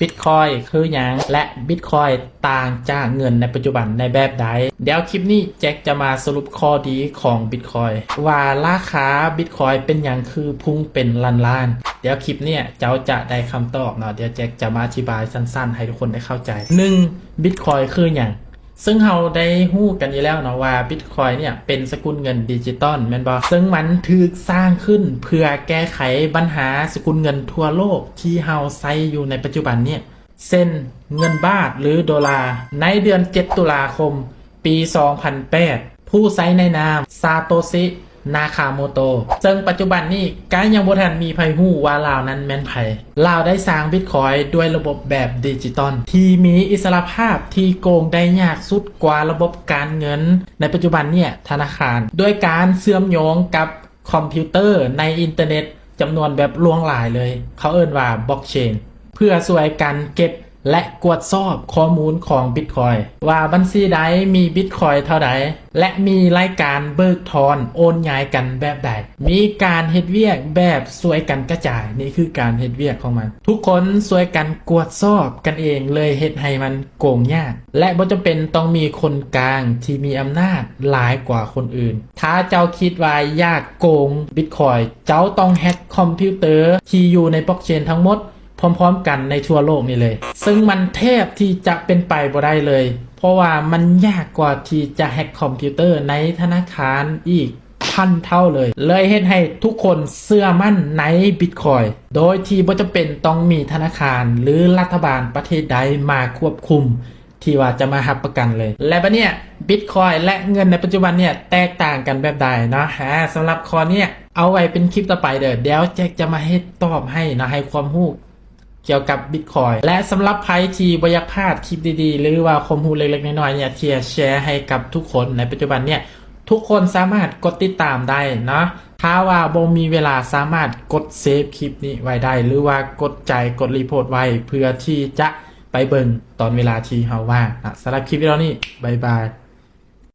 ບິດຄອຍຄືຫຍັງ ແລະ ບິດຄອຍຕ່າງຈາກເງິນໃນປັດຈຸບັນໃນແບບໃດ? ດຽວຄລິບນີ້ແຈັກຈະມາສະຫຼຸບຂໍ້ດີຂອງບິດຄອຍ ວ່າລາຄາບິດຄອຍເປັນຫຍັງຄືພຸ່ງເປັນລ້ານໆ. ດຽວຄລິບເນີ້ຍເຈົ້າຈະໄດ້ຄຳຕອບເນາະ. ດຽວແຈັກຈະມາອະທິບາຍສັ້ນໆໃຫ້ທຸກຄົນໄດ້ເຂົ້າໃຈ. ໜຶ່ງ ບິດຄອຍຄືຫຍັງ? ເຊິ່ງເຮົາໄດ້ຮູ້ກັນຢູ່ແລ້ວເນາະວ່າບິດຄອຍເນີ້ຍເປັນສະກຸນເງິນດິຈິຕອນແມ່ນບໍ່? ເຊິ່ງມັນຖືກສ້າງຂຶ້ນເພື່ອແກ້ໄຂບັນຫາສະກຸນເງິນທົ່ວໂລກທີ່ເຮົາໃຊ້ຢູ່ໃນປັດຈຸບັນເນີ້ຍ ເຊັ່ນ ເງິນບາດ ຫຼື ໂດລາ. ໃນເດືອນເຈັດ ຕຸລາຄົມ ປີສອງພັນແປດ ຜູ້ໃຊ້ໃນນາມ ຊາໂຕຊິ ນາຄາໂມໂຕ ເຊິ່ງປັດຈຸບັນນີ້ກະຍັງບໍ່ທັນມີໃຜຮູ້ວ່າລາວນັ້ນແມ່ນໃຜ. ລາວໄດ້ສ້າງບິດຄອຍດ້ວຍລະບົບແບບດິຈິຕອນ ທີ່ມີອິດສະຫຼະພາບທີ່ໂກງໄດ້ຍາກສຸດກວ່າລະບົບການເງິນໃນປັດຈຸບັນເນີ້ຍທະນາຄານ ດ້ວຍການເຊື່ອມໂຍງກັບຄອມພິວເຕີໃນອິນເຕີເນັດຈຳນວນແບບຫຼວງຫຼາຍເລີຍ ເຂົາເອີ້ນວ່າບລັອກເຊນ ເພື່ອຊ່ວຍກັນເກັບ ແລະ ກວດສອບຂໍ້ມູນຂອງບິດຄອຍ ວ່າບັນຊີໃດມີບິດຄອຍເທົ່າໃດ ແລະ ມີລາຍການເບີກຖອນໂອນຍ້າຍກັນແບບໃດ, ມີການເຮັດວຽກແບບຊ່ວຍກັນກະຈາຍ. ນີ້ຄືການເຮັດວຽກຂອງມັນ. ທຸກຄົນຊ່ວຍກັນກວດສອບກັນເອງ ເລີຍເຮັດໃຫ້ມັນໂກງຍາກ ແລະ ບໍ່ຈຳເປັນຕ້ອງມີຄົນກາງທີ່ມີອຳນາດຫຼາຍກວ່າຄົນອື່ນ. ຖ້າເຈົ້າຄິດວ່າຢາກໂກງບິດຄອຍ, ເຈົ້າຕ້ອງແຮັກຄອມພິວເຕີທີ່ຢູ່ໃນບລັອກເຊນທັງໝົດ ພ້ອມໆກັນໃນທົ່ວໂລກນີ້ເລີຍ ເຊິ່ງມັນແທບທີ່ຈະເປັນໄປບໍ່ໄດ້ເລີຍ ເພາະວ່າມັນຍາກກວ່າທີ່ຈະແຮັກຄອມພິວເຕີໃນທະນາຄານອີກພັນເທົ່າເລີຍ ເລີຍເຮັດໃຫ້ທຸກຄົນເຊື່ອໝັ້ນໃນບິດຄອຍ ໂດຍທີ່ບໍ່ຈຳເປັນຕ້ອງມີທະນາຄານ ຫຼື ລັດຖະບານປະເທດໃດມາຄວບຄຸມ ທີ່ວ່າຈະມາຮັບປະກັນເລີຍ. ແລະ ບັດເນີ້ຍ ບິດຄອຍ ແລະ ເງິນໃນປັດຈຸບັນເນີ້ຍແຕກຕ່າງກັນແບບໃດເນາະ? ອາ ສຳລັບຂໍ້ເນີ້ຍເອົາໄວ້ເປັນຄລິບຕໍ່ໄປເດີ. ດຽວແຈັກຈະມາເຮັດຕອບໃຫ້ເນາະ, ໃຫ້ຄວາມຮູ້ກ່ຽວກັບບິດຄອຍ. ແລະ ສຳລັບໃຜທີ່ບໍ່ຢາກພາດຄລິບດີໆ ຫຼືວ່າຄວາມຮູ້ເລັກໆນ້ອຍໆເນີ້ຍ ທີ່ຈະແຊໃຫ້ກັບທຸກຄົນໃນປັດຈຸບັນເນີ້ຍ ທຸກຄົນສາມາດກົດຕິດຕາມໄດ້ເນາະ. ຖ້າວ່າບໍ່ມີເວລາ ສາມາດກົດເຊບຄລິບນີ້ໄວ້ໄດ້ ຫຼືວ່າກົດໃຈ ກົດຣີໂພດໄວ້ ເພື່ອທີ່ຈະໄປເບິ່ງຕອນເວລາທີ່ເຮົາວ່າງນະ. ສຳລັບຄລິບວິດີໂອນີ້ ບາຍບາຍ.